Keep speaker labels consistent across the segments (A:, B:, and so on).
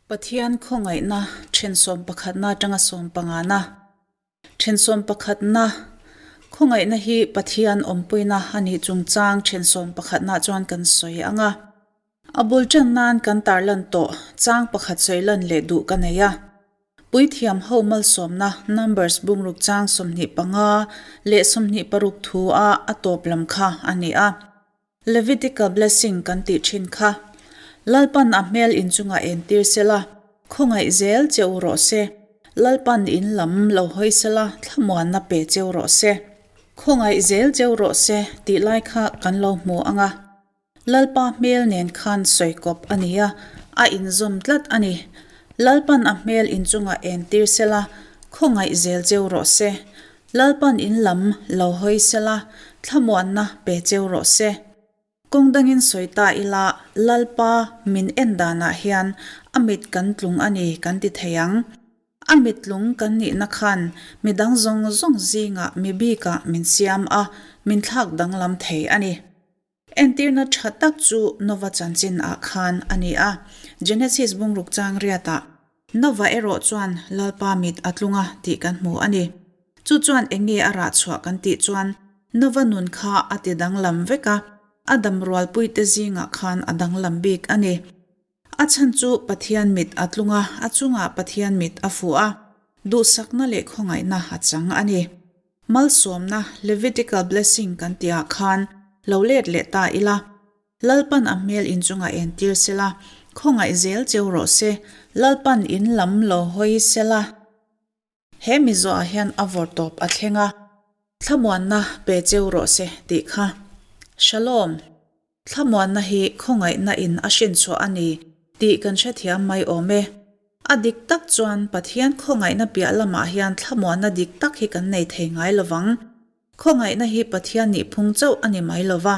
A: Pathian khawngaihna then sawm pakhatna atanga sawm pangana then sawm pakhatna khawngaihna hi Pathian awmpuina a nih chungchang then sawm pakhatna chuan kan sawi ang a. A bul tan nan kan tarlan tawh chang pakhat sawi lan leh duh ka nei a. Puithiam ho malsawmna Numbers bungruk chang 25 leh 26 thu a a tawp lam kha a ni a. Levitical blessing kan tih thin kha. Lalpan a hmel inchungah entir sela, khawngaih zel che u rawh se. Lalpan in lam lo hawi sela, thlamuanna pe che u rawh se. Khawngaih zel che u rawh se tih lai kha kan lo hmu ang a. Lalpa hmel nen khan sawi kawp a ni a, a inzawm tlat a ni. Lalpan a hmel inchungah entir sela, khawngaih zel che u rawh se. Lalpan in lam lo hawi sela, thlamuanna pe cheu rawh se. Kawng dangin sawi ta ila, Lalpa min en danah hian a mit kan tlung a ni kan ti thei ang. A mit tlung kan nihna khan midang zawng zawng zingah mi bikah min siam a, min thlak danglam thei a ni. Entirna tha tak chu Nova chanchin ah khan a ni a, Genesis bungruk chang riatah, Nova erawh chuan Lalpa mit a tlung a tih kan hmu a ni. Chu chuan eng nge a rah chhuah kan tih chuan Nova nun kha a ti danglam vek a, a damrualpuite zingah khan a danglam bik a ni. A chhan chu Pathian mit a tlung a, a chungah Pathian mit a fuh a, duhsakna leh khawngaihna a chang a ni. Malsawmna, Levitical blessing, kan tihah khan lo let leh ta ila, Lalpan a hmel inchungah entir sela, khawngaih zel cheu rawh se, Lalpan in lam lo hawi sela. He mizoah hian a vawr tawp a thleng a, thlamuanna pe cheu rawh se tih kha. Shalom! Thlamuanna hi khawngaihna in a hrinchhuah a ni tih kan hrethiam mai awm e. A dik tak chuan Pathian khawngaihna piah lamah hian thlamuanna dik tak hi kan nei thei ngai lovang. Khawngaihna hi Pathian nih phung chauh a ni mai lova,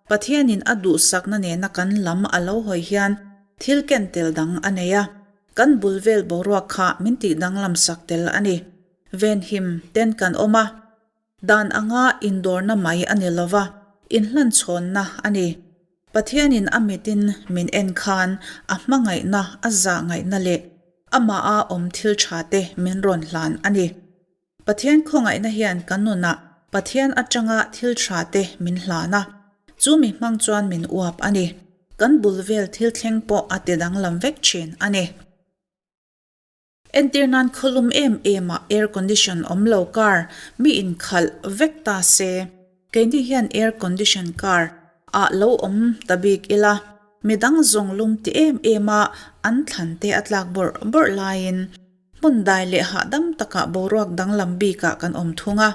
A: Pathianin a duhsakna nena kan lam a lo hawi hian thil ken tel dang a nei a, kan bul vel boruak kha min tih danglam sak tel a ni. Venhim ten kan awm a, dan anga indawrna mai a ni lova, inhlanchhawnna a ni. Pathianin a mitin min en khan a hmangaihna, a zahngaihna leh amaha awm thil tha te min rawn hlan a ni. Pathian khawngaihna hian kan nunah Pathian atanga thil tha te min hlan a, chu mi hmang chuan min uap a ni. Kan bul vel thil thleng pawh a ti danglam vek thin a ni. Entir nan khawlum em em ah air condition awm lo car mi inkhalh vek ta se, keini hian air condition car ah lo awm ta bik ila, midang zawng lum ti em em a an thlan te a tlak bawrh bawrh laiin Hmun dai leh hahdam takah boruak danglam bikah kan awm thung a.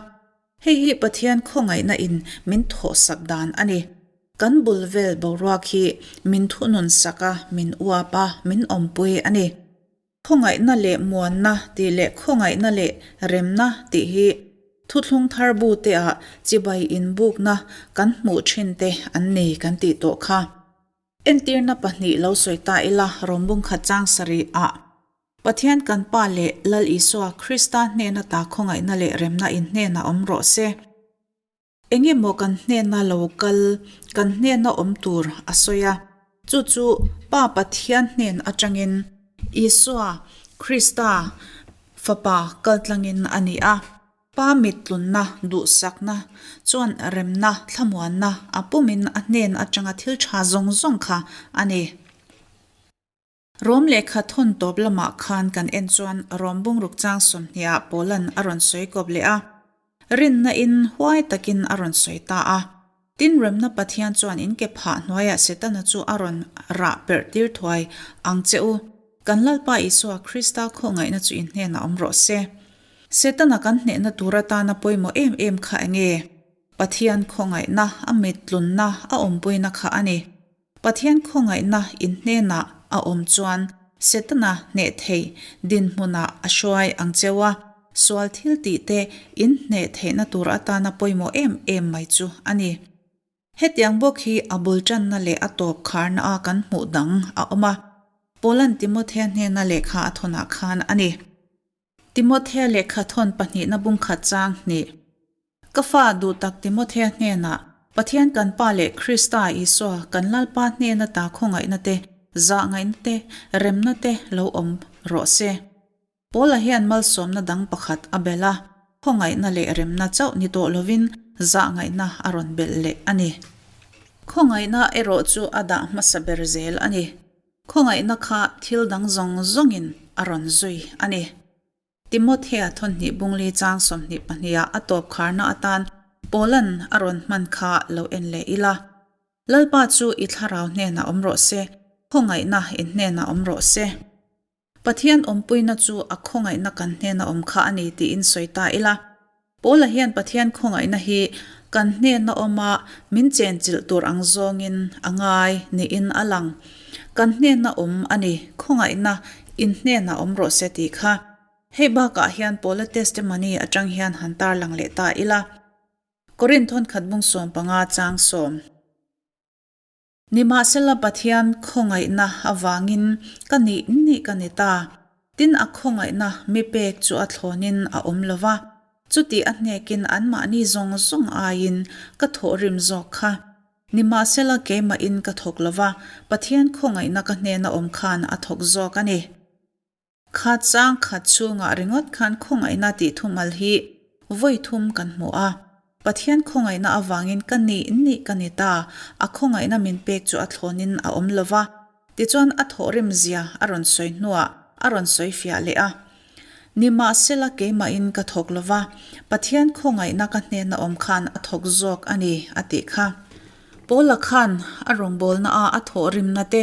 A: Hei hi Pathian khawngaihna in min thawhsak dan a ni. Kan bul vel boruak hi min thunun sak a, min uap a, min awmpui a ni. Khawngaihna leh muanna tih leh khawngaihna leh remna tih hi thuthlung thar bu te ah chibai inbukna kan hmuh thin te an ni kan tih tawh kha. Entirna pahnih lo sawi ta ila rawngbung khat chang sarih ah Pathian kan Pa leh Lal Isua Krista hnena ta khawngaihna leh remna in hnenah awm rawh se. Eng emaw kan hnena lo kal, kan hnena awm tur a sawi a, chu chu Pa Pathian hnen atangin Isua Krista Fapa kaltlangin a ni a. Pa mittlunna, duhsakna, chuan remna, thlamuanna a pumin a hnen atanga thil tha zawng zawng kha a ni. Rom lehkha thawn tawp lamah khan kan en chuan Rom bungruk chang 20 ah Paulan a rawn sawi kawp leh a, rinna in huai takin a rawn sawi ta a. Tin remna Pathian chuan in ke phah hnuaiah Setana chu a rawn rah perh tir thuai ang che u. Kan Lalpa Isua Krista khawngaihna chu in hnenah awm rawh se. Setana kan hnehna tur atana pawimawh em em kha enge? Pathian khawngaihna, a mittlunna, a awmpuina kha a ni. Pathian khawngaihna in hnenah a awm chuan Setana hneh thei dinhmunah a hruai ang cheu a, sual thil tih te in hneh theihna tur atana pawimawh em em mai chu a ni. Hetiang bawk hi a bul tanna leh a tawp kharna a kan hmuh dang a awm a, Paula'n Timothea hnena lehkha a thawnah khan a ni. Timothea lehkha thawn pahnihna bungkhat chang hnih. Ka fa duh tak Timothea hnenah, Pathian kan Pa leh Krista Isua kan Lalpa hnena ta khawngaihna te, Zahngaihna te, remna te lo awm rawh se. Paula hian malsawmna dang pakhat a belh a, khawngaihna leh remna chauh ni tawh lovin zahngaihna a rawn belh leh a ni. Khawngaihna erawh chu a dah hmasa ber zel a ni. Khawngaihna kha thil dang zawng zawngin a rawn zui a ni. Timothea thawnhnih bungli chang 22 ah a tawp kharna atan Paula'n a rawn hman kha lo en leh ila. Lalpa chu i thlarau hnenah awm rawh se, khawngaihna in hnenah awm rawh se. Pathian awmpuina chu a khawngaihna kan hnena awm kha a ni tiin sawi ta ila. Paula hian Pathian khawngaihna hi kan hnena awma min chenchilh tur ang zawngin a ngai niin a lang. Kan hnena awm a ni, khawngaihna in hnenah awm rawh se tih kha. Hei bakah hian Paula testimony atang hian han tarlang leh ta ila. Korinth thawnkhat bung 15 chang sawm. Nimahsela Pathian khawngaihna avangin ka nih nih ka ni ta. Tin a khawngaihna mi pek chu a thlawnin a awm lo va, chutih a hnekin anmahni zawng zawng aiin ka thawhrim zawk kha. Nimahsela keimahin ka thawk lo va, Pathian khawngaihna ka hnena awm khan a thawk zawk a ni. Kha chang khat chhungah ringawt khan khawngaihna tih thumal hi vawi thum kan hmu a. Pathian khawngaihna avangin ka nih nih ka ni ta, a khawngaihna min pek chu a thlawnin a awm lo va. Tichuan a thawhrim zia a rawn sawi hnuah a rawn sawi fiah leh a. Nimahsela keimahin ka thawk lo va, Pathian khawngaihna ka hnena awm khan a thawk zawk a ni a tih kha. Paula khan a rawngbawlna a a thawhrimna te,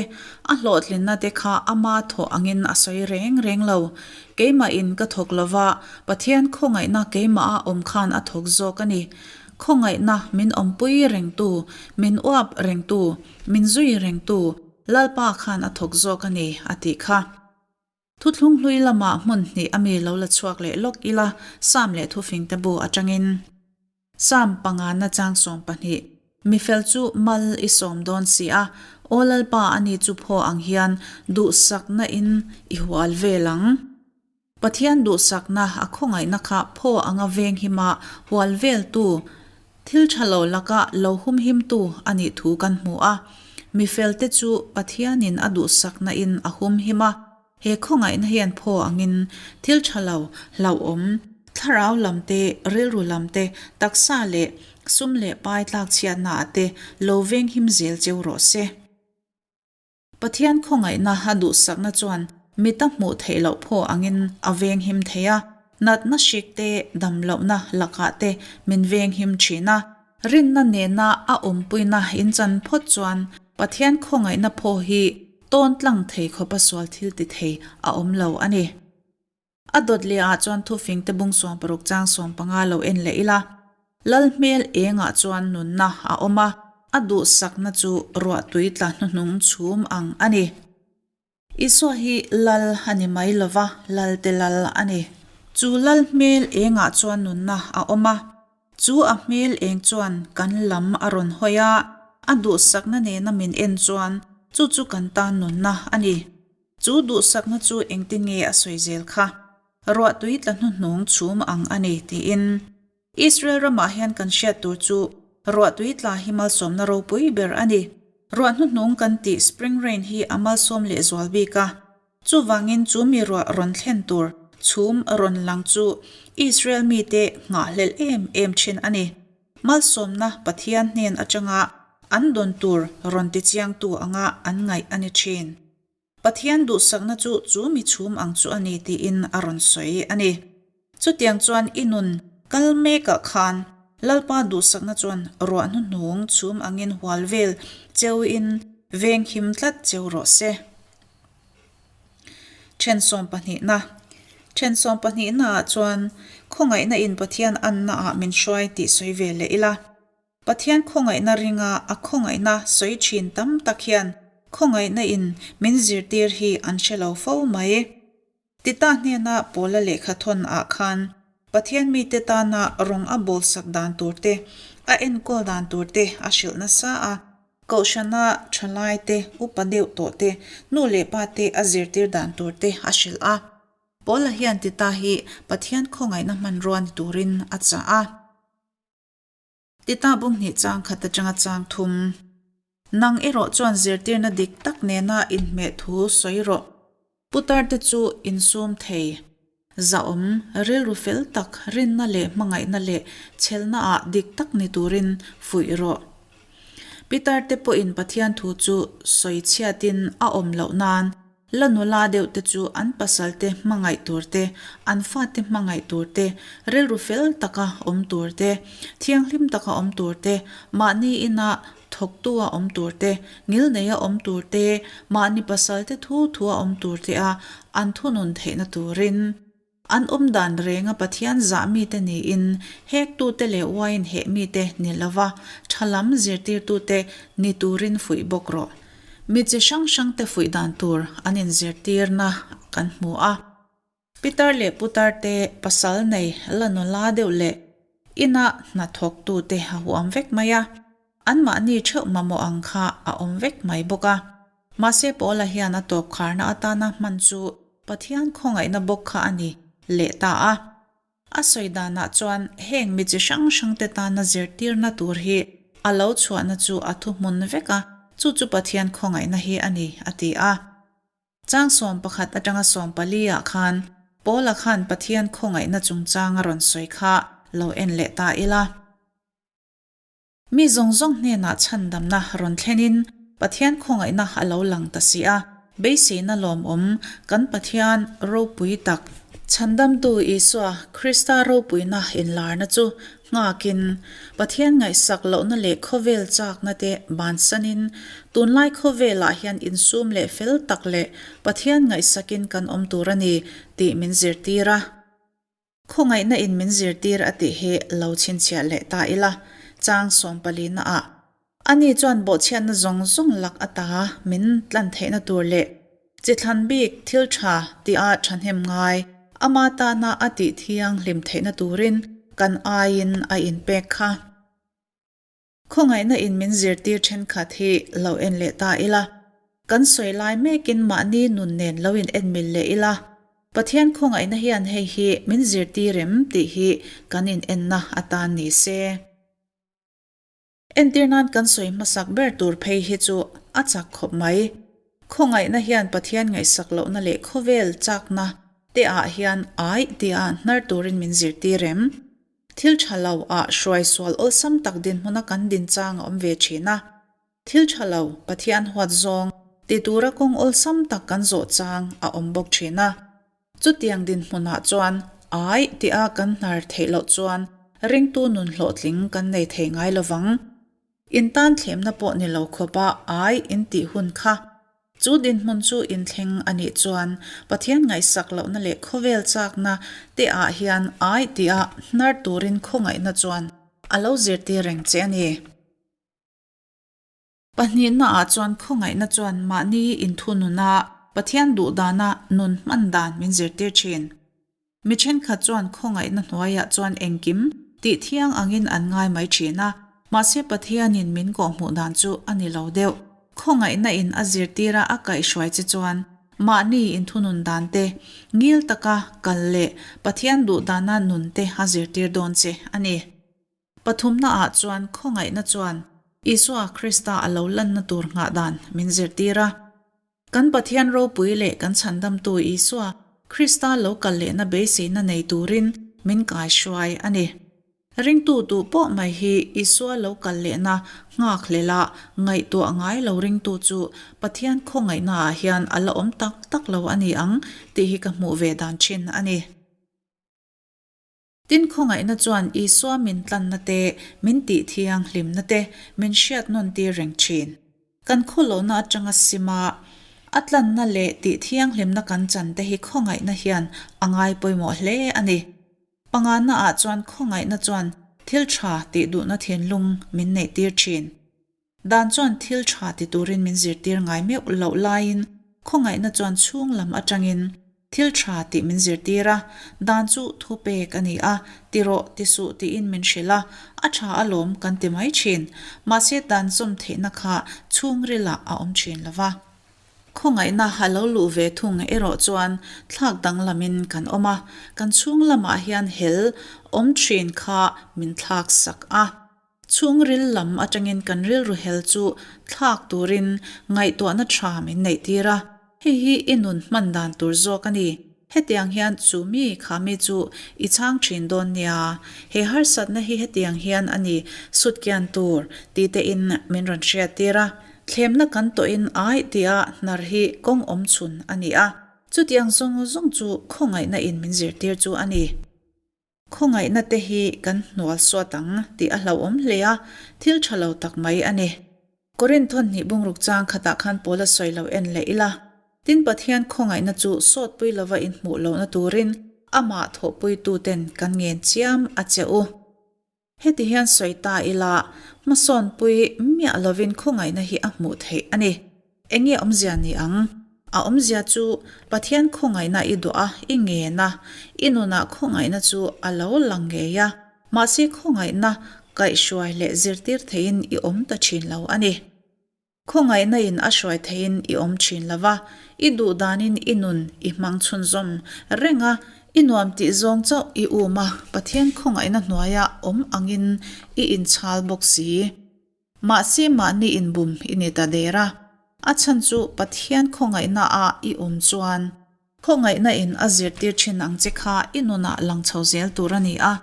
A: a hlawhtlinna te kha ama thawh angin a sawi reng reng lo. Keimahin ka thawk lo va, Pathian khawngaihna keimah a awm khan a thawk zawk a ni. Khawngaihna min awmpui rengtu, min uap rengtu, min zui rengtu Lalpa khan a thawk zawk a ni, a tih kha. Thuthlung hlui lamah hmun hnih a mi lo la chhuak leh lawk ila, Sam leh Thufingte bu atangin. Sam pangana chang 12, Mifel chu mal i sawm dawn si a, Aw Lalpa ani chu phaw ang hian duhsakna in i hual vel ang. Pathian duhsakna a khawngaihna kha phaw anga venghima hual veltu Thil tha lo laka lo humhimtu a nih thu kan hmu a. Mifelte chu Pathianin a duhsakna in a humhim a. He khawngaihna hian phaw angin thil tha lo, hlauhawm, thlarau lam te, rilru lam te, taksa leh sum leh pai tlakchhiatna ah te lo venghim zel cheu rawh se. Pathian khawngaihna a duhsakna chuan mita hmuh theih loh phaw angin a venghim thei a, natna hrik te, damlohna lakah te min venghim thin a. Rinna nena a awmpuina inchan phawt chuan Pathian khawngaihna phaw hi tawn tlang thei khawpa sual thil ti thei a awm lo a ni. A dawt leh ah chuan thufing te bung 60 chang 15 lo en leh ila. Lal hmel eng ah chuan nunna a awm a, a duhsakna chu ruahtui tla hnuhnung chhum ang a ni. Isua hi Lal a ni mai lova, Lal te Lal a ni. Chu Lal hmel eng ah chuan nunna a awm a, chu a hmel eng chuan kan lam a rawn hawi a, a duhsakna nena min en chuan chu chu kan tan nunna a ni. Chu duhsakna chu engtin nge a sawi zel kha? Ruahtui tla hnuhnung chhum ang a ni, tiin. Israel ramah hian kan hriat tur chu ruahtui tla hi malsawmna ropui ber a ni. Ruah hnuhnung kan tih spring rain hi a malsawm lehzual bik a. Chuvangin chu mi ruah rawn thlen tur chhum rawn lang chu Israel mite nghahhlelh em em thin a ni. Malsawmna Pathian hnen atanga an dawn tur rawn tichiangtu anga an ngaih a ni thin. Pathian duhsakna chu chu mi chhum ang chu a ni tiin a rawn sawi a ni. Chutiang chuan i nun kal mekah khan Lalpa duhsakna chuan ruah hnuhnung chhum angin hual vel cheuin venghim tlat cheu rawh se. Then sawmpahnihna Then sawmpahnihna ah chuan khawngaihna in Pathian anna ah min hruai tih sawi ve leh ila. Pathian khawngaihna ringa a khawngaihna sawi thin tam tak hian khawngaihna in min zirtir hi an hre lo fo mai. Tita hnena Paula lehkha thawn ah khan Pathian mite tana rawng a bawlsak dan tur te, a enkawl dan tur te a hrilh nasa a. Kohhrana thalai te, upa deuh tawh te, nu leh pa te a zirtir dan tur te a hrilh a. Paula hian Tita hi Pathian khawngaihna hmanrua ni turin a chah a. Tita bung hnih chang khat atanga chang thum. Nang erawh chuan zirtirna dik tak nena inhmeh thu sawi rawh. Putarte chu insum thei. Zahawm, rilru fel tak, rinna leh hmangaihna leh chhelnaah dik tak ni turin fuih rawh. Pitarte pawhin Pathian thu chu sawi chhiatin a awm loh nan La nula deuh te chu an pasalte hmangaih tur te, an fate hmangaih tur te, rilru fel taka awm tur te, thianghlim taka awm tur te, mahni ina thawktua awm tur te, ngilneia awm tur te, mahni pasalte thu thua awm tur te a an thunun theihna turin. An awm dan renga Pathian zah mite niin hektute leh uain heh mite ni lova tha lam zirtirtute ni turin fuih bawk rawh. Mi chi hrang hrangte fuih dan tur an inzirtirna kan hmu a. Pitar leh putar te pasal nei la nula deuh leh ina hnathawktute a huam vek mai a. Anmahni theuh mamawh ang kha a awm vek mai bawk a. Mahse Paula hian a tawp kharna atana hman chu Pathian khawngaihna bawk kha a ni leh ta a. A sawi danah chuan heng mi chi hrang hrangte tana zirtirna tur hi a lo chhuahna chu a thuhmun vek a, chu chu Pathian khawngaihna hi a ni, a ti a. Chang 11 atanga 14 ah khan Paula khan Pathian khawngaihna chungchang a rawn sawi kha lo en leh ta ila. Mi zawng zawng hnenah chhandamna rawn thlenin Pathian khawngaihna a lo lang ta si a, beiseina lawmawm kan Pathian ropui tak, Chhandamtu Isua Krista ropuina inlarna chu nghakin, Pathian ngaihsak lohna leh khawvel chakna te bansanin, tunlai khawvelah hian insum leh fel tak leh Pathian ngaihsakin kan awm tur a ni tih min zirtir a. Khawngaihna in min zirtir a tih hi lo chhinchhiah leh ta ila, chang 14 na ah. Ani chuan bawhchhiatna zawng zawng lak ata min tlan theihna tur leh chi thlan bik thil tha tia thahnem ngai ama tana a tih thianghlim theihna turin kan aiin a inpek kha. Khawngaihna in min zirtir thenkhat hi lo en leh ta ila, kan sawi lai mekin mahni nun nen lo in en mil leh ila, Pathian khawngaihna hian hei hi min zirtir em tih hi kan in enna atan ni se. Entir nan kan sawi hmasak ber tur phei hi chu a chak khawp mai. Khawngaihna hian Pathian ngaihsak lohna leh khawvel chakna te ah hian aih tia hnar turin min zirtir em? Thil tha lo ah hruai sual awlsam tak dinhmuna kan din chang a awm ve thin a. Thil tha lo, Pathian huat zawng, ti tura kawng awlsam tak kan zawh chang a awm bawk thin a. Chutiang dinhmunah chuan ai tia kan hnar theih loh chuan ringtu nun hlawhtling kan nei thei ngai lovang. In tan thlemna pawh ni lo khawpa ai in tih hun kha. Chu dinhmun chu inthleng a nih chuan Pathian ngaihsak lohna leh khawvel chakna te ah hian ai tia hnar turin khawngaihna chuan a lo zirtir reng che a ni. Pahnihna ah chuan khawngaihna chuan mahni inthununa Pathian duhdana nun hman dan min zirtir thin. Mi thenkhat chuan khawngaihna hnuaiah chuan engkim tih thiang angin an ngai mai thin a, mahse Pathianin min kawhhmuh dan chu a ni lo deuh. Khawngaihna in a zirtira a kaihhruai che chuan mahni inthunun dan te, ngil taka kal leh Pathian duhdana nun te a zirtir dawn che a ni. Pathumnaah chuan khawngaihna chuan Isua Krista a lo lanna tur nghah dan min zirtir a. Kan Pathian ropui leh kan chhandamtu Isua Krista lo kal lehna beiseina nei turin min kaihruai a ni. Ringtu duh pawh mai hi Isua lo kal lehna nghakhlel a ngaihtuah ngai lo ringtu chu Pathian khawngaihnaah hian a la awm tak tak lo a ni ang tih hi ka hmuh ve dan thin a ni. Tin, khawngaihna chuan Isua min tlanna te, min tih thianghlimna te min hriat nawn tir reng thin. Kan khawlohna atanga sima a tlanna leh tih thianghlimna kan chan te hi khawngaihna hian a ngai pawimawh hle a ni. Pangana ah chuan khawngaihna chuan thil tha tih duhna thinlung min neih tir thin. Dan chuan thil tha ti turin min zirtir ngai meuh loh laiin khawngaihna chuan chhung lam atangin thil tha tih min zirtir a, dan chu thu pek a ni a, ti rawh, ti suh tiin min hrilh a, a tha alawm kan ti mai thin. Mahse dan zawm theihna kha chhungrilah a awm thin lo va. Khawngaihna a lo luh ve thung erawh chuan thlak danglamin kan awm a, kan chhung lamah hian hel awm thin kha min thlak sak a. Chhungril lam atangin kan rilru hel chu thlak turin ngaihtuahna tha min neihtir a. Hei hi i nun hman dan tur zawk a ni. Hetiang hian chu mi kha mi chu i chhang thin dawn nia. He harsatna hi hetiang hian a ni sutkian tur ti tein min rawn hriattir a. Thlemna kan tawhin ai tia hnar hi kawng awm chhun a ni a. Chutiang zawng zawng chu khawngaihna in min zirtir chu a ni. Khawngaihna te hi kan hnual suat ang tih a hlauhawm hle a, thil tha lo tak mai a ni. Korinth hnih bungruk chang khatah khan Paula sawi lo en leh ila, Tin Pathian khawngaihna chu sawtpui lova inhmuh lohna turin amah thawhpuituten kan ngen chiam a che u. Heti hian sawi ta ila, hmasawnpui miah lovin khawngaihna hi a hmuh theih a ni. Enge awmzia ni ang? A awmzia chu Pathian khawngaihna i duh a, i ngen a, i nunah khawngaihna chu a lo lang ngei a, mahse khawngaihna kaihhruai leh zirtir theihin i awm ta thin lo a ni. Khawngaihna in a hruai theihin i awm thin lo va, i duh danin i nun i hmang chhunzawm reng a, i nuam tih zawng chauh i um a, Pathian khawngaihna hnuaia awm angin i inchhal bawk si. Mahse mahni inbum i ni ta der a, a chhan chu Pathian khawngaihna ah i awm chuan khawngaihna in a zirtir thin ang che kha i nunah lang chho zel tur a ni a.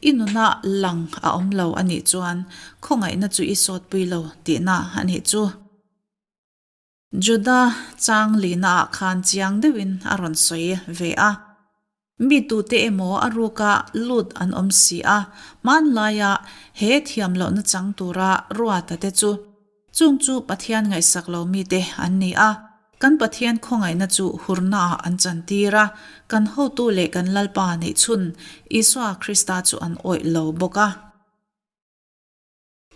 A: I nunah lang a awm lo a nih chuan khawngaihna chu i sawtpui lo tihna a nih chu. Juda chang lihnaah khan chiang deuhin a rawn sawi ve a. Mi tute emaw a ruka lut an awm si a, hmanlaia he thiam lohna chang tura ruata te chu Chung chu Pathian ngaihsak lo mite an ni a, kan Pathian khawngaihna chu hurnaah an chantir a, kan hotu leh kan Lalpa neihchhun Isua Krista chu an awih lo bawk a.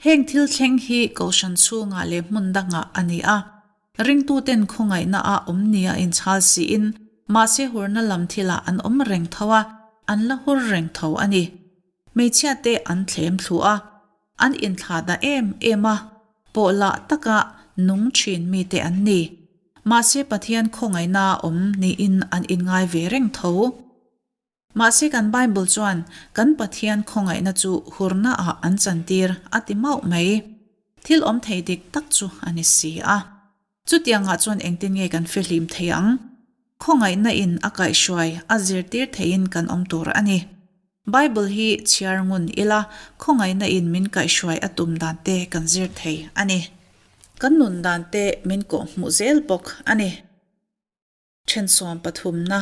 A: Heng thil thleng hi Kohhran chhungah leh hmun dangah a ni a, ringtuten khawngaihna a awm nia inchhal siin mahse hurna lam thilah an awm reng tho a, an la hur reng tho a ni. Hmeichhiate an thlem thlu a, An inthlah dah em em a, pawhlah taka nung thin mite an ni. Mahse Pathian khawngaihna awm niin an inngai ve reng tho. Mahse kan Bible chuan kan Pathian khawngaihna chu hurnaah an chantir a ti mauh mai. Thil awm thei dik tak chu a ni si a. Chutiangah chuan engtin nge kan fihlim thei ang? Khawngaihna in a kaihhruai, a zirtir theihin kan awm tur a ni. Bible hi chhiar ngun ila, khawngaihna in min kaihhruai a tum dan te kan zir thei a ni. Kan nun dan te min kawhhmuh zel bawk a ni. Thensawm pathumna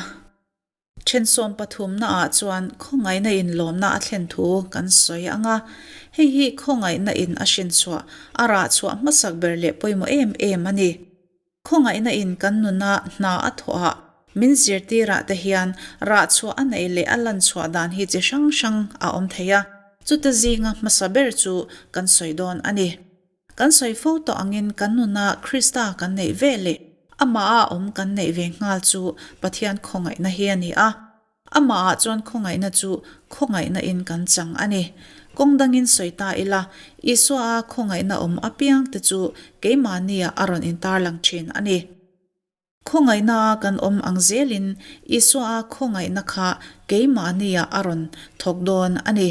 A: Thensawm pathumna ah chuan khawngaihna in lawmna a thlen thu kan sawi ang a, hei hi khawngaihna in a hrinchhuah, a rah chhuah hmasak ber leh pawimawh em em a ni. Khawngaihna in kan nuna hna a thawh ah min zirtir ah te hian rah chhuah a neih leh a lan chhuah dan hi chi hrang hrang a awm thei a, chuta zinga hmasa ber chu kan sawi dawn a ni. Kan sawi fo tawh angin kan nuna Krista kan neih ve leh Amaha awm kan neih ve nghal chu Pathian khawngaihna hi a ni a. Amahah chuan khawngaihna chu khawngaihna in kan chang a ni. Kawng dangin sawi ta ila, Isua-a khawngaihna awm apiangte chu keimahniah a rawn intarlang thin a ni. Khawngaihna kan awm ang zelin Isua khawngaihna kha keimahniah a rawn thawk dawn a ni.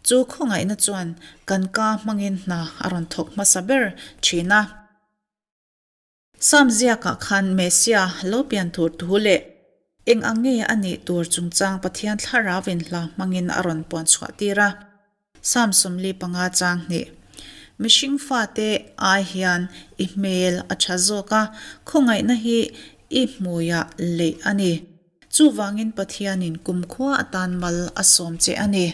A: Chu khawngaihna chuan kan ka hmangin hna a rawn thawk hmasa ber thin a. Sam ziakah khan Messia lo pian tur thu leh eng ang nge a nih tur chungchang Pathian thlarauin hla hmangin a rawn puan chhuah tir a. Psalm 45 chang hnih. Mihring fate ai hian i hmel a tha zawk a, khawngaihna hi i hmuiah leih a ni. Chuvangin Pathianin kumkhua atan mal a sawm che a ni.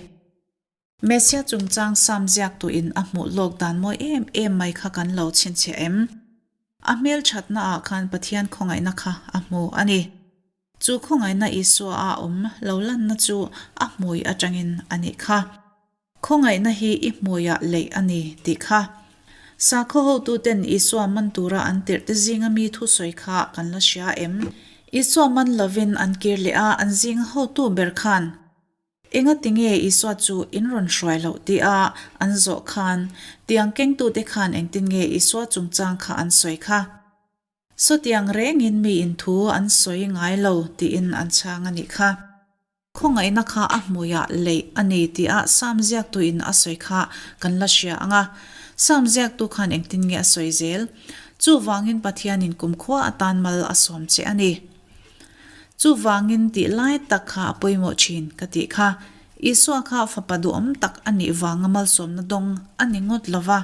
A: Messia chungchang Psalm ziaktuin a hmuh lawk dan mawi em em mai kha kan lo chhinchhiah em? A hmel thatnaah khan Pathian khawngaihna kha a hmu a ni. Chu khawngaihna Isua a awm lo lanna chu a hmui atangin a nih kha. Khawngaihna hi i hmuiah leih a ni tih kha. Sakhaw hotuten Isua man tura an tirhte zinga mi thusawi kha kan la hria em? Isua man lovin an kir leh a, an zinga hotu ber khan, Engati nge Isua chu in rawn hruai loh tia an zawh khan, tiang kengtute khan engtin nge Isua chungchang kha an sawi kha? Sawtiang rengin mi in thu an sawi ngai lo tiin an chhang a nih kha. Khawngaihna kha a hmuiah leih a ni tia Sam ziaktuin a sawi kha kan la hria ang a. Sam ziaktu khan engtin nge a sawi zel? Chuvangin Pathianin kumkhua atan mal a sawm che a ni. Chuvangin tih lai tak kha a pawimawh thin ka tih kha. Isua kha fapa duhawm tak a nih vanga malsawmna dawng a ni ngawt lo va.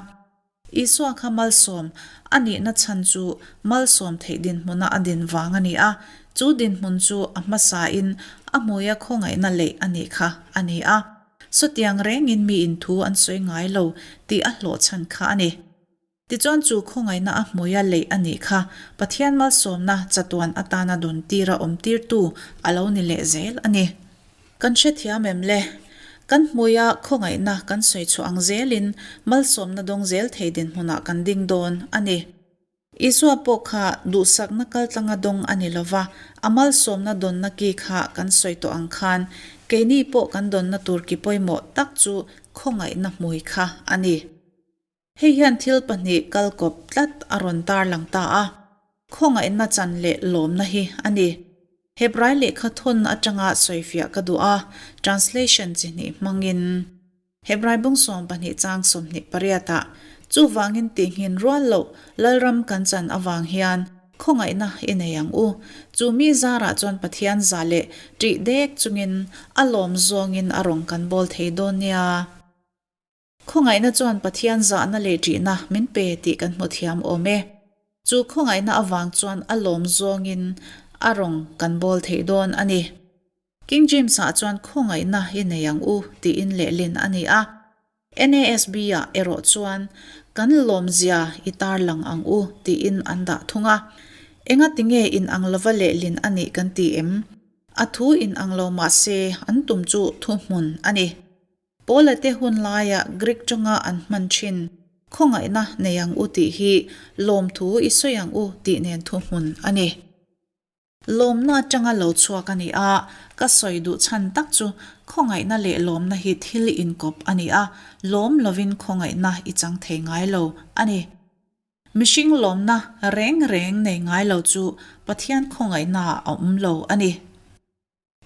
A: Isua kha malsawm a nihna chhan chu malsawm theih dinhmuna a din vang a ni a, chu dinhmun chu a hmasain a hmuia khawngaihna leih a nih kha a ni a. Sawtiang rengin miin thu an sawi ngai lo tih a hlawh chhan kha a ni. Tichuan chu khawngaihna a hmuia leih a nih kha Pathian malsawmna chatuan atana dawn tira awm tirtu a lo ni leh zel a ni. Kan hrethiam em le? Kan hmuia khawngaihna kan sawi chhuah ang zelin malsawmna dawng zel thei dinhmunah kan ding dawn a ni. Isua pawh kha duhsakna kaltlanga dawng a ni lova, a malsawmna dawnna ki kha kan sawi tawh ang khan keini pawh kan dawnna tur ki pawimawh tak chu khawngaihna hmui kha a ni. Hei hian thil pahnih kalkawp tlat a rawn tarlang ta a, khawngaihna chan leh lawmna hi a ni. Hebrai lehkha thawn atanga sawifiah ka duh a, translation chi hnih hmangin. Hebrai bung 12 chang 28 ah, Chuvangin tihngin rual loh Lalram kan chan avang hian khawngaihna i nei ang u. Chu mi zarah chuan Pathian za leh ṭih dek chungin a lawm zawngin a rawn kan bawl thei dawn nia. Khawngaihna chuan Pathian zahna leh ṭihna min pe tih kan hmu thiam awm e. Chu khawngaihna avang chuan a lawm zawngin a rawng kan bawl theih dawn a ni. King James-ah chuan khawngaihna i nei ang u tiin lehlin a ni a. NASB-ah erawh chuan kan lawmzia i tarlang ang u tiin an dah thung a. Engatinge inang lova lehlin a nih kan ti em? A thu inang lo mah se an tum chu thuhmun a ni. Paula te hun laia Greek tawnga an hman thin, Khawngaihna nei ang u tih hi lawmthu i sawi ang u tih nen thuhmun a ni. Lawmna atanga lo chhuak a ni a, ka sawi duh chhan tak chu khawngaihna leh lawmna hi thil inkawp a ni a, lawm lovin khawngaihna i chang thei ngai lo a ni. Mihring lawmna reng reng nei ngai lo chu Pathian khawngaihnaah a awm lo a ni.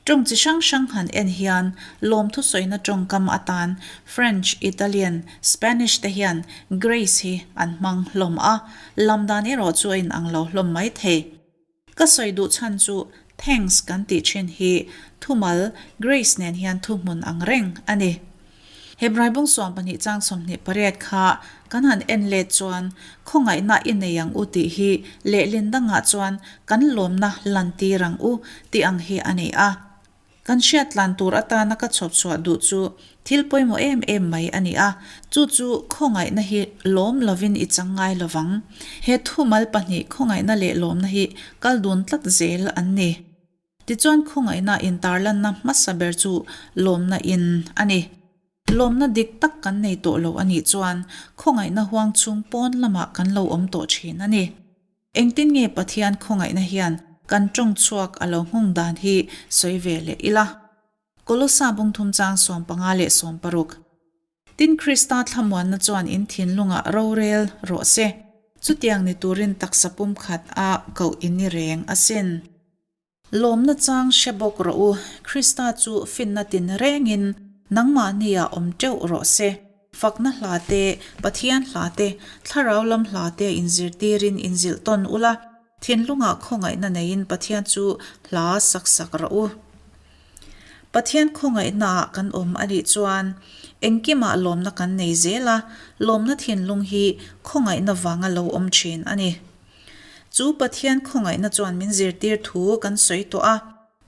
A: Tawng chi hrang hrang han en hian lawmthu sawina tawngkam atan French, Italian, Spanish te hian grace hi an hmang hlawm a, lam dan erawh chu a inang lo hlawm mai thei. Ka sawi duh chhan chu thanks kan tih thin hi thumal grace nen hian thuhmun ang reng a ni. Hebrai bung 12 chang 28 kha kan han en let chuan khawngaihna i nei ang u tih hi lehlin dangah chuan kan lawmna lantir ang u tih ang hi a ni a. Kan hriat tlan tur atana ka chhawp chhuah duh chu thil pawimawh em em mai a ni a, chu chu khawngaihna hi lawm lovin i chang ngai lovang. He thumal pahnih khawngaihna leh lawmna hi kal dun tlat zel an ni. Tichuan khawngaihna intarlanna hmasa ber chu lawmna in a ni. Lawmna dik tak kan nei tawh lo a nih chuan khawngaihna huang chhung pawn lamah kan lo awm tawh thin a ni. Engtin nge Pathian khawngaihna hian kan tawng chhuak a lo nghawng dan hi sawi ve leh ila. Kolosa bungthum chang 15 leh 16. Tin, Krista thlamuanna chuan in thinlungah rorel rawh se. Chutiang ni turin taksa pumkhat a koh i ni reng asin. Lawmna chang hre bawk rawh u, Krista chu finna tin rengin nangmahniah awm teuh rawh se. Fakna hla te, Pathian hla te, Thlarau lam hla te inzirtirin inzilh tawn ula, thinlungah khawngaihna neiin Pathian chu hla sak sak rawh u. Pathian khawngaihnaah kan awm a nih chuan engkimah lawmna kan nei zel a, lawmna thinlung hi khawngaihna vanga lo awm thin a ni. Chu Pathian khawngaihna chuan min zirtir thu kan sawi tawh a.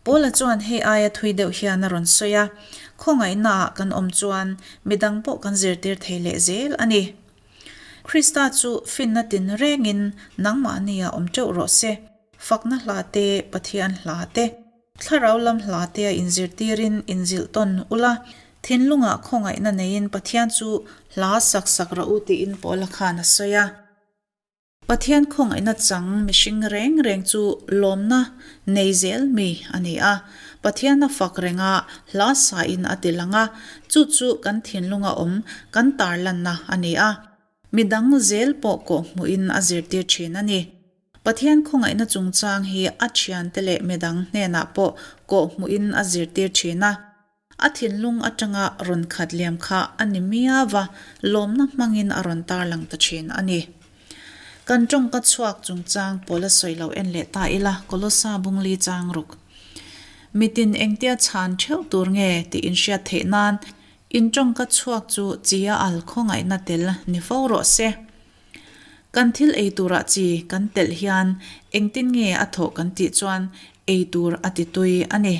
A: Paula chuan hei aia thui deuh hian a rawn sawi a, khawngaihnaah kan awm chuan midang pawh kan zirtir thei leh zel a ni. Krista chu finna tinrengin nangmahniah awm teuh rawh se, fakna hla te, Pathian hla te, Thlarau lam hla te a inzirtirin inzilh tawn ula, thinlungah khawngaihna neiin Pathian chu hla sak sak rawh u tiin Paula khan a sawi a. Pathian khawngaihna chang mihring reng reng chu lawmna nei zel mi a ni a. Pathian a fak reng a, hla sain a ti lang a, chu chu kan thinlunga awm kan tarlanna a ni a. Midang zel pawh kawhhmuhin a zirtir thin a ni. Pathian khawngaihna chungchang hi a thiante leh midang hnenah pawh kawhhmuhin a zirtir thin a. A thinlung atanga rawn khat liam kha a ni miau va, lawmna hmangin a rawn tarlang ta thin a ni. Kan tawngka chhuak chungchang pawl a sawi lo en leh ta ila, Kolosa bungli chang ruk. Mitin engtia chhan theuh tur nge tih inhriat theih nan in tawngka chhuak chu chi a al khawngaihna tel ni fo rawh se. Kan thil ei turah chi kan telh hian engtin nge a thawh kan tih chuan ei tur a ti tui a ni.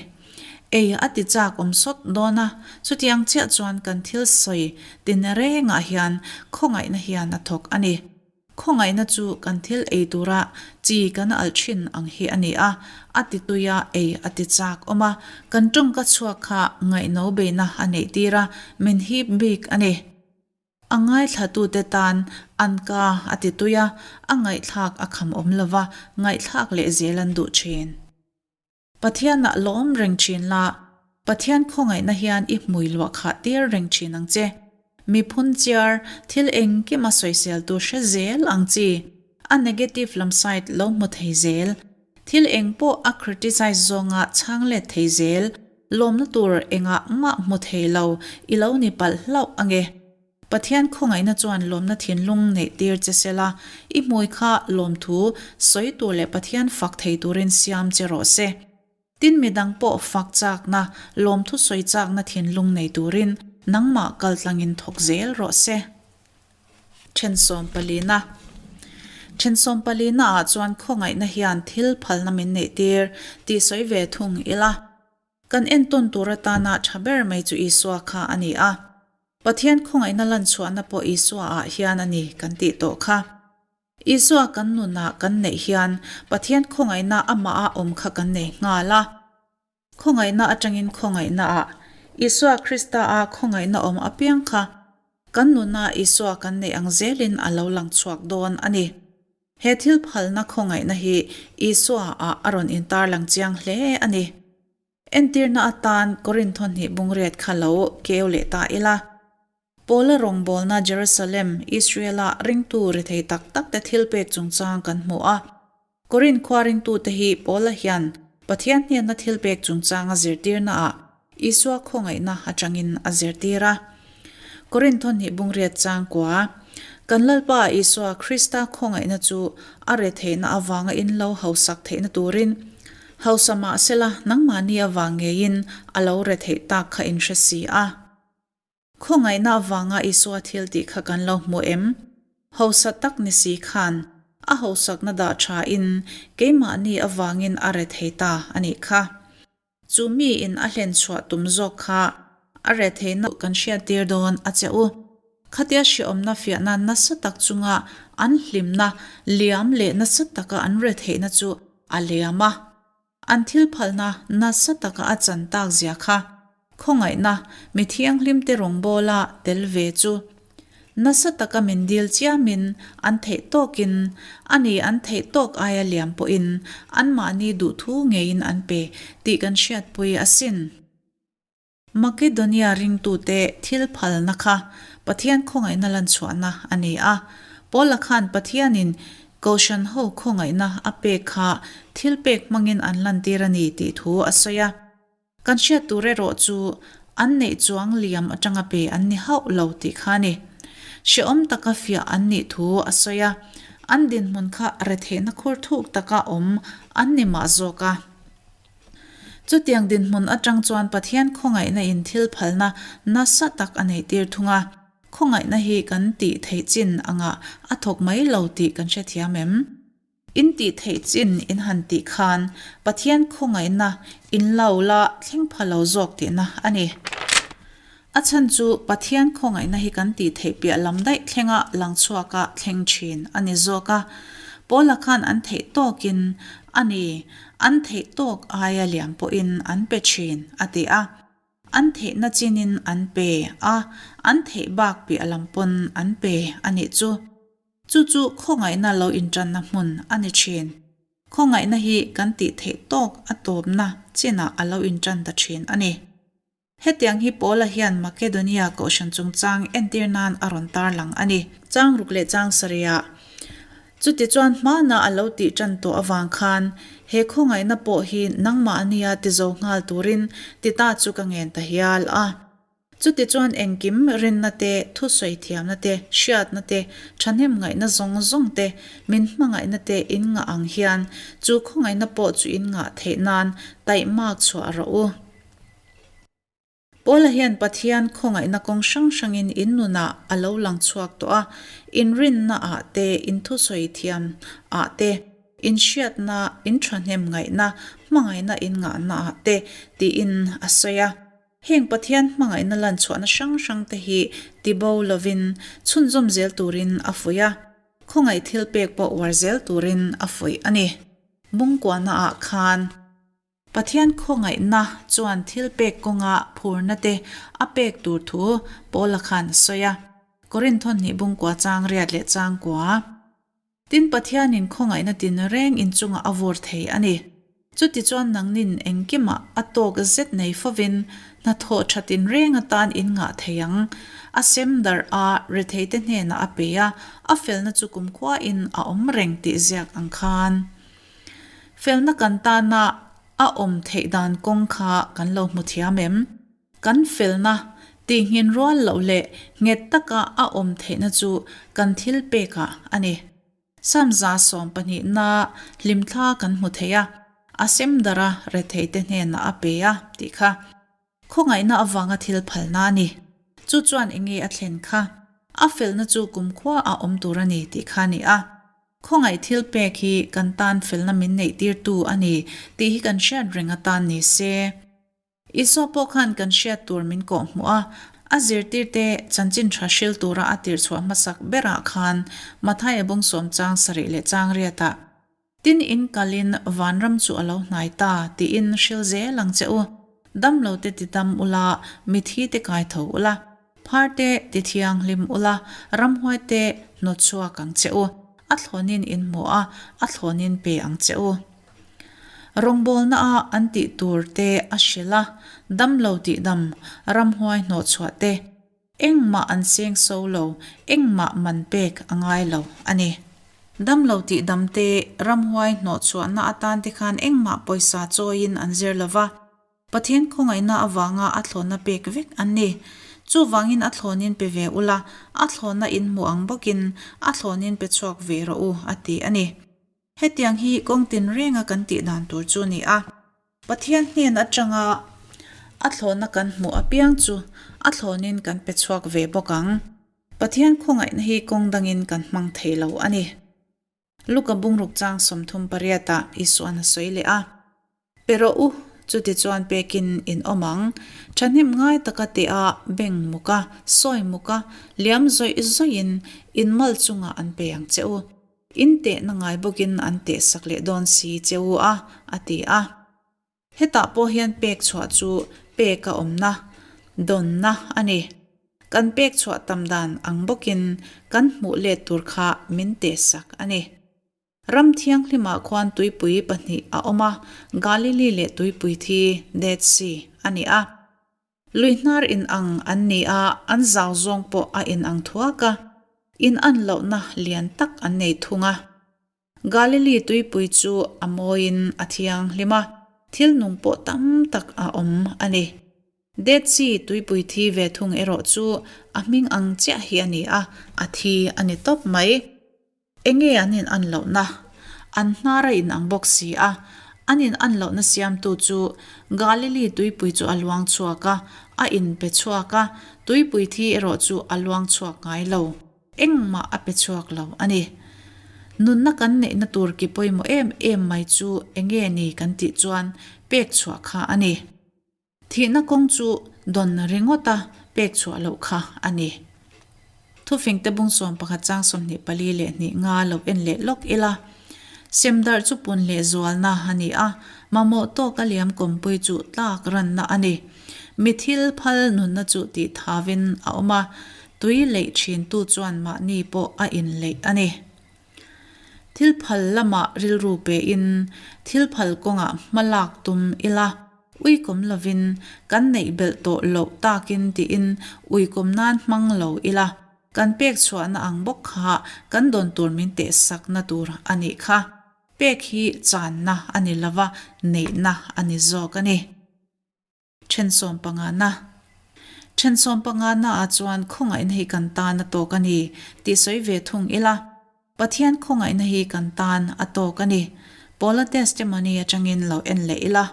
A: Ei a ti chak awm sawt dawn a, chutiang chiah chuan kan thil sawi tin rengah hian khawngaihna hian a thawk a ni. Khawngaihna chu kan thil ei tura chi kan alh thin ang hi a ni a, a ti tui a, ei a ti chak awm a, kan tawngka chhuak kha ngaihno beihna a neih tir a, min hip bik a ni. A ngaithlatute tan an ka a ti tui a, a ngaihthlak a kham awm lo va, ngaihthlak leh zel an duh thin. Pathianah lawm reng thin la, Pathian khawngaihna hian i hmui luah khah tir reng thin ang che. Mi phunchiar, thil engkim a sawiseltu hre zel ang chi, a negative lam side lo hmu thei zel, thil eng pawh a criticize zawnga chhang let thei zel, lawmna tur engah mah hmu thei lo i lo ni palh hlauh ange. Pathian khawngaihna chuan lawmna thinlung neih tir che se la, i hmui kha lawmthu sawi tur leh Pathian fak thei turin siam che rawh se. Tin midang pawh fak chakna, lawmthu sawi chakna thinlung nei turin nangmah kaltlangin thawk zel rawh se. Thensawm palina Thensawm palina ah chuan khawngaihna hian thil phalna min neih tir tih sawi ve thung ila. Kan entawn tur atana tha ber mai chu Isua kha a ni a. Pathian khawngaihna lanchhuahna pawh Isua ah hian a ni kan tih tawh kha. Isua kan nunah kan neih hian Pathian khawngaihna amah a awm kha kan nei nghal a. Khawngaihna atangin khawngaihna ah Isua Krista a khawngaihna awm apiang kha kan nuna Isua kan neih ang zelin a lo lang chhuak dawn a ni. He thil phalna khawngaihna hi Isua ah a rawn intarlang chiang hle a ni. Entirna atan Korintho hnih bungriat kha lo keu leh ta ila. Paula rawngbawlna Jerusalem, Israel-a ringtu rethei tak takte thilpek chungchang kan hmu a. Korinth khua ringtute hi Paula hian Pathian hnenna thilpek chungchang a zirtirnaah Isua khawngaihna atangin a zirtir a. Korinth thawhnih bungriat changkua, Kan Lalpa Isua Krista khawngaihna chu a retheihna avanga in lo hausak theihna turin hausa mah sela nangmahni avang ngeiin a lo retheih tak kha in hre si a. Khawngaihna avanga Isua thil tih kha kan lo hmu em? Hausa tak ni si khan a hausakna dah thain keimahni avangin a rethei ta a nih kha. Chu miin a hlen chhuah tum zawk kha a retheihna kan hriattir dawn a che u. Khatia hreawmna fiahna nasa tak chunga an hlimna liam leh nasa taka an retheihna chu a liam a. An thil phalna nasa taka a chan tak zia kha khawngaihna mi thianghlimte rawngbawla tel ve chu nasa taka min dil chiamin an theih tawkin a ni an theih tawk aia liam pawhin anmahni duhthu ngeiin an pe tih kan hriatpui asin. Makedonia ringtute thil phalna kha Pathian khawngaihna lanchhuahna a ni a. Paula khan Pathianin Kohhran ho khawngaihna a pek kha thil pek hmangin an lantir a ni tih thu a sawi a. Kan hriat tur erawh chu an neih chuang liam atanga pe an ni hauh lo tih kha a ni. Hrehawm taka fiah an nih thu a sawi a. An dinhmun kha retheihna khur thuk taka awm an ni mah zawk a. Chutiang dinhmun atang chuan Pathian khawngaihna in thil phalna nasa tak a neihtir thung a. Khawngaihna hi kan tih theih chin angah a thawk mai lo tih kan hrethiam em? In tih theih chin in han tih khan Pathian khawngaihna in lo la thleng pha lo zawk tihna a ni. A chhan chu Pathian khawngaihna hi kan tih theih piah lam daih thlenga lang chhuaka thleng thin a ni zawk a. Paula khan an theih tawkin a ni, an theih tawk aia liam pawhin an pe thin, a ti a. An theihna chinin an pe a, an theih bak piah lam pawn an pe a nih chu. Chu chu khawngaihna lo intanna hmun a ni thin. Khawngaihna hi kan tih theih tawk a tawpna chinah a lo intan ta thin a ni. Hetiang hi Paula hian Makedonia kohhran chungchang entir nan a rawn tarlang a ni. Chang ruk leh chang sarihah. Chutichuan hmana a lo tih tan tawh avang khan he khawngaihna pawh hi nangmahnia ti zo nghal turin Tita chu ka ngen ta hial a. Chutichuan engkim rinna te, thusawi thiamna te, hriatna te, thahnem ngaihna zawng zawng te, min hmangaihna te in ngah ang hian chu khawngaihna pawh chu in ngah theih nan taihmak chhuah rawh u. Paula hian Pathian khawngaihna kawng hrang hrangin in nunah a lo lang chhuak tawh a, inrinna ah te, inthusawi thiam ah te, inhriatna, inthahnem ngaihna, hmangaihna inngahna ah te tiin a sawi a. Heng Pathian hmangaihna lan chhuahna hrang hrang te hi tibo lovin chhunzawm zel turin a fuih a, khawngaih thil pek pawh uar zel turin a fuih a ni. Bungkuahna ah khan. Pathian khawngaihna chuan thil pek kawnga phurna te a pek tur thu Paula khan a sawi a, Korintho hnih bungkua chang riat leh changkua. Tin, Pathianin khawngaihna tin reng inchungah a vur thei a ni. Chutichuan nangnin engkimah a tawk zet nei fovin hnathawh tha tin reng atan in ngah thei ang. A sem darh a, retheite hnenah a pe a, a felna chu kumkhuain a awm reng tih ziak ang khan. Felna kan tana a awm theih dan kawng kha kan lo hmu thiam em? Kan felna tihngin rual loh leh nghet taka a awm theihna chu kan thil pekah a ni. Samza 12 na hlimthla kan hmu thei a, a sem darh a, retheite hnenah a pe a tih kha. Khawngaihna avanga thil phalna a ni. Chu chuan enge a thlen kha? A felna chu kumkhua a awm tur a ni tih kha a ni a. Khawngaih thil pek hi kan tan felna min neihtirtu a ni tih hi kan hriat reng atan ni se. Isua pawh khan kan hriat tur min kawh hmuh a, a zirtirte chanchin tha hril tura a tirhchhuah hmasak berah khan Mathaia bung sawm chang sarih leh chang riatah, Tin in kalin vanram chu a lo hnai ta tiin hril zel ang che u. Damlo te ti dam ula, mithi te kai tho ula, phar te ti thianghlim ula, ramhuai te hnawt chhuak ang che u. A thlawnin in hmu a, a thlawnin pe ang che u. Rawngbawlna a an tih tur te a hrilh a, damlo tih dam, ramhuai hnawh chhuah te, Engmah an seng so lo, engmah man pek a ngai lo a ni. Damlo tih dam te, ramhuai hnawhchhuahna atan te khan engmah pawisa chawiin an zir lo va, Pathian khawngaihna avanga a thlawhna pek vek an ni. Chuvangin a thlawnin pe ve ula, a thlawhna in hmu ang bawkin a thlawnin pe chhuak ve rawh u, a ti a ni. Hetiang hi kawng tinrenga kan tih dan tur chu a ni a. Pathian hnen atanga a thlawhna kan hmuh apiang chu a thlawnin kan pe chhuak ve bawk ang. Pathian khawngaihna hi kawng dangin kan hmang thei lo a ni. Luka bungruk chang 38 ah Isuan a sawi leh a. Pe rawh u, chutichuan pekin in awm ang. Thahnem ngai taka teh a, beng muk a, sawi muk a, liam zawih zawihin in mal chungah an pe ang che u. In tehna ngai bawkin an teh sak leh dawn si che u a, a ti a. Hetah pawh hian pek chhuah chu pek a awmna, dawnna a ni. Kan pek chhuah tam dan ang bawkin kan hmuh let tur kha min teh sak a ni. Ram thianghlimah khuan tuipui pahnih a awm a, Galili leh tuipui thi, Dead Sea, a ni a. Lui hnar inang an ni a, an zau zawng pawh a inang thuak a, inan lohna lian tak an nei thung a. Galili tuipui chu a mawiin a thianghlim a, thil nung pawh tam tak a awm a ni. Dead Sea tuipui thi ve thung erawh chu a hming ang chiah hi a ni a, a thi a ni tawp mai. Enge an in an lohna? An hnar a in ang bawk si a. An in an lohna siamtu chu Galili tuipui chu a luang chhuak a, a in pe chhuak a, tuipui thi erawh chu a luang chhuak ngai lo. Engmah a pe chhuak lo a ni. Nunna kan neihna tur ki pawimawh em em mai chu enge ni kan tih chuan pek chhuah kha a ni. Thihna kawng chu dawn ringawta pek chhuah loh kha a ni. Thufingte bung 11 chang 24 leh hnih nga lo en leh lawk ila. Semdarh chu pun leh zualna a ni a, mamawh tawka liam kawmpui chu tlak ranna a ni. Mi thil phal nunna chu tih thavin a awm a, tui leih thintu chuan mahni pawh a inleih a ni. Thil phal lamah rilru pein thil phal kawngah hma lak tum ila. Uikawm lovin kan neih belh tawh loh takin tiin uikawm nan hmang lo ila. Kan pek chhuahna ang bawk kha kan dawn tur min teh sakna tur a nih kha. Pek hi channa a ni lova, neihna a ni zawk a ni. Then sawm pangana Then sawm pangana ah chuan khawngaihna hi kan tan a tawk a ni tih sawi ve thung ila. Pathian khawngaihna hi kan tan a tawk a ni. Paula testimony atangin lo en leh ila.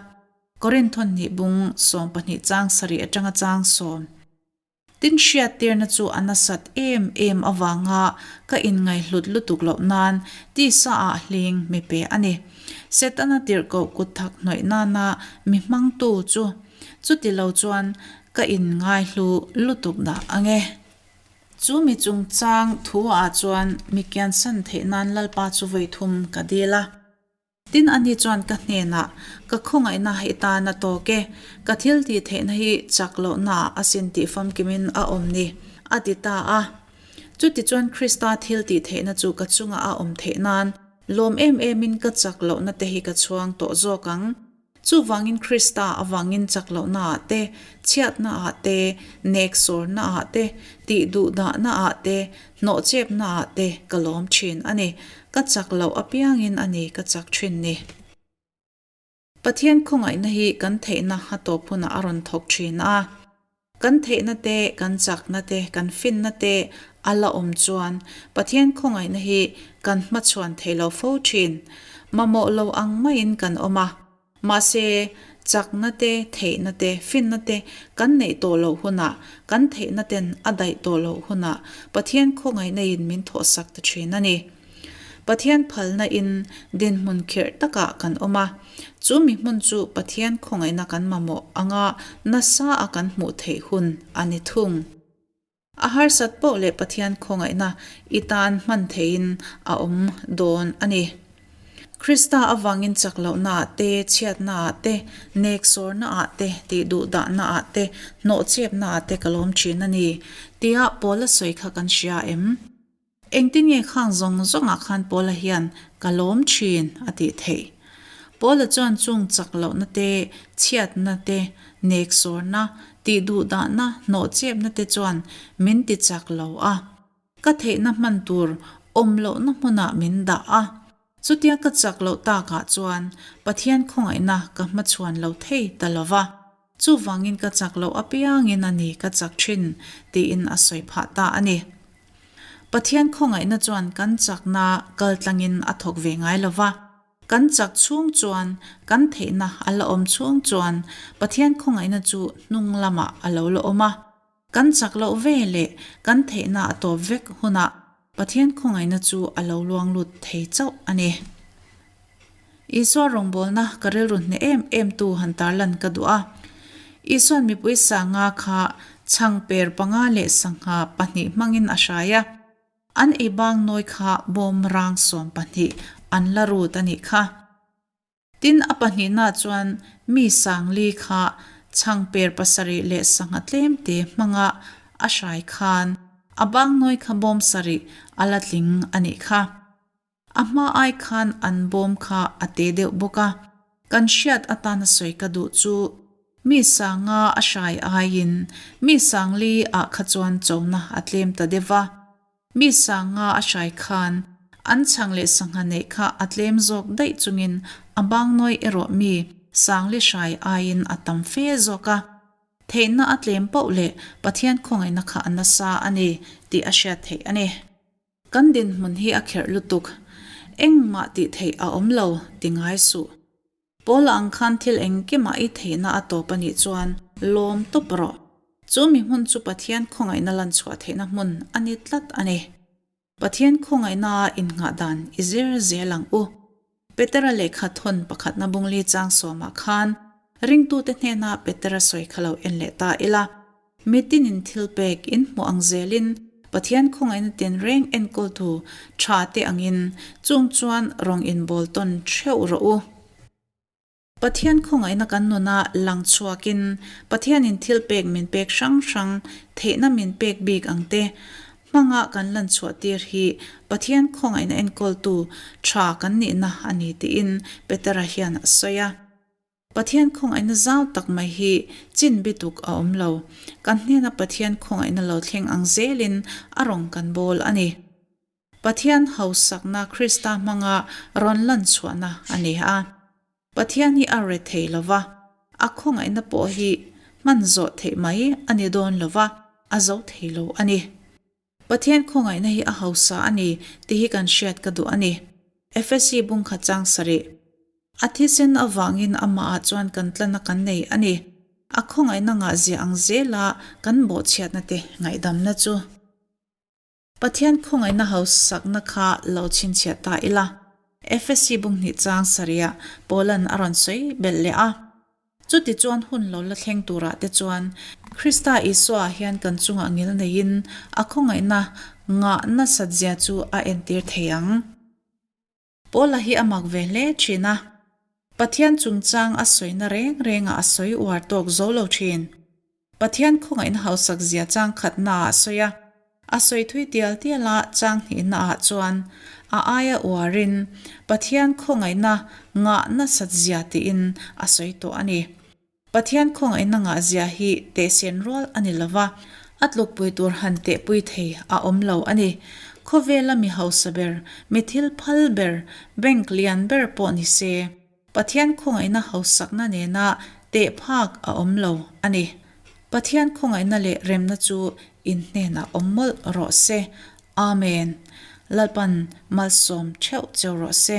A: Korinthon hnih bung 12 chang sarih atanga chang sawm. Tin hriattirna chu a nasat em em avanga ka inngaihhlut lutuk loh nan tisa ah hling mi pe a ni. Setana tirhkoh kut thak hnawih nana mi hmangtu chu chuti lo chuan ka inngaihlu lutuk dah ang e. Chu mi chungchang thu ah chuan mi kiansan theih nan Lalpa chu vawi thum ka dil a. Tin, ani chuan ka hnenah, Ka khawngaihna i tan a tawk e, ka thil tih theihna hi chak lohnaah a sin tih famkimin a awm ni, a ti ta a. Chutichuan Krista thil tih theihna chu ka chungah a awm theih nan lawm em emin ka chak lohna te hi ka chhuang tawh zawk ang. Chuvangin Krista avangin chak lohnaah te, chhiatnaah te, neksawrnaah te, tihduhdahnaah te, hnawhchepnaah te ka lawm thin a ni. Ka chak loh apiangin a ni ka chak thin ni. Pathian khawngaihna hi kan theihna a tawp hunah a rawn thawk thin a. Kan theihna te, kan chakna te, kan finna te a la awm chuan Pathian khawngaihna hi kan hmachhuan thei lo fo thin. Mamawh lo ang maiin kan awm a. Mahse, chakna te, theihna te, finna te kan neih tawh loh hunah, kan theihna ten a daih tawh loh hunah Pathian khawngaihna in min thawhsak ta thin a ni. Pathian phalna in dinhmun khirh takah kan awm a, chu mi hmun chu Pathian khawngaihna kan mamawh anga nasa a kan hmuh theih hun a ni thung. A harsat poh leh Pathian khawngaihna i tan hman theihin a awm dawn a ni. Krista avangin chak lohna ah te, chhiatna ah te, neksawrna ah te, tihduhdahna ah te, hnawhchepna ah te ka lawm thin a ni, tia Paula sawi kha kan hria em? Engtin nge khang zawng zawngah khan Paula hian ka lawm thin a tih theih? Paula chuan chung chak lohna te, chhiatna te, neksawrna, tihduhdahna, hnawhchepna te chuan min ti chak lo a. Ka theihna hman tur awm lohna hmunah min dah a. Chutia ka chak loh takah chuan Pathian khawngaihna ka hmachhuan lo thei ta lo va. Chuvangin ka chak loh apiangin a ni ka chak thin tiin a sawi phah ta a ni. Pathian khawngaihna chuan kan chakna kaltlangin a thawk ve ngai lo va. Kan chak chhung chuan, kan theihna a la awm chhung chuan Pathian khawngaihna chu hnung lamah a lo la awm a. Kan chak loh ve leh kan theihna a tawp vek hunah Pathian khawngaihna chu a lo luang lut thei chauh a ni. Isua rawngbawlna ka rilru hneh em em tu han tarlan ka duh a. Isua'n mipui sanga kha chhangper panga leh sangha pahnih hmangin a hrai a. An ei bang nawi kha bawm rang 12 an la rut a nih kha. Tin, a pahnihna chuan mi sangli kha chhangper pasarih leh sangha tlemte hmanga a hrai khan a bangnawi kha bawm sarih a la tling a nih kha. A hma ai khan an bawm kha a te deuh bawk a, kan hriat atana sawi ka duh chu mi sanga a hrai aiin mi sangli ah kha chuan chona a tlem ta deuh va. Mi sanga a hrai khan an chhang leh sangha neih kha a tlem zawk daih chungin a bangnawi erawh mi sangli hrai aiin a tam fe zawk a. Theihna a tlem poh leh Pathian khawngaihna kha a nasa a ni tih a hriat theih a ni. Kan dinhmun hi a kherh lutuk. Engmah tih theih a awm lo ti ngai suh. Paula ang khan thil engkimah i theihna a tawp a nih chuan lawm tawp rawh. Chu mi hmun chu Pathian khawngaihna lan chhuah theihna hmun a ni tlat a ni. Pathian khawngaihnaa innghah dan i zir zel ang u. Petera lehkha thawn pakhatna bungli chang sawmah khan ringtute hnena Petera sawi kha lo en leh ta ila. Mitinin thil pek in hmuh ang zelin Pathian khawngaihna tinreng enkawltu tha te angin chung chuan rawng inbawl tawn theuh rawh u. Pathian khawngaihna kan nuna lang chhuakin Pathianin thil pek min pek hrang hrang theihna min pek bik ang te hmanga kan lan chhuah tir hi Pathian khawngaihna enkawltu tha kan nihna a ni tiin Petera hian a sawi a. Pathian khawngaihna zau tak mai hi chin bituk a awm lo. Kan hnena Pathian khawngaihna lo thleng ang zelin a rawn kan bawl a ni. Pathian hausakna Krista hmanga rawn lan chhuahna a ni a. Pathian hi a re thei lo va, a khawngaihna pawh hi hman zawh theih mai a ni dawn lo va, a zo thei lo a ni. Pathian khawngaihna hi a hausa a ni tih hi kan hriat ka duh a ni. Efesi bungkhat chang sarih. A thisen avangin amahah chuan kan tlana kan nei a ni. A khawngaihna ngahzia ang zela kan bawhchhiatna te ngaihdamna chu. Pathian khawngaihna hausakna kha lo chhinchhiah ta ila. Efesi bunghnih chang sarihah Paulan a rawn sawi belh leh a. Chutichuan hun lo la thleng turah te chuan Krista Isua hian kan chungah ngil neiin a khawngaihna ngah nasat zia chu a entir thei ang. Paula hi a mak ve hle thin a, Pathian chungchang a sawina reng rengah a sawi uar tawk zo lo thin. Pathian khawngaihna hausak zia chang khatnaah a sawi a, a sawi thui tial tial a, chang hnihnaah chuan a aia uarin Pathian khawngaihna ngah nasat zia tiin a sawi tawh a ni. Pathian khawngaihna ngah zia hi tehsen rual a ni lo va, a tlukpui tur han tehpui thei a awm lo a ni. Khawvela mi hausa ber, mi thil phal ber, bank lian ber pawh ni se, Pathian khawngaihna hausakna nena teh phak a awm lo a ni. Pathian khawngaihna leh remna chu in hnenah awm mawlh rawh se. Amen. Lalpan malsawm theuh cheu rawh se.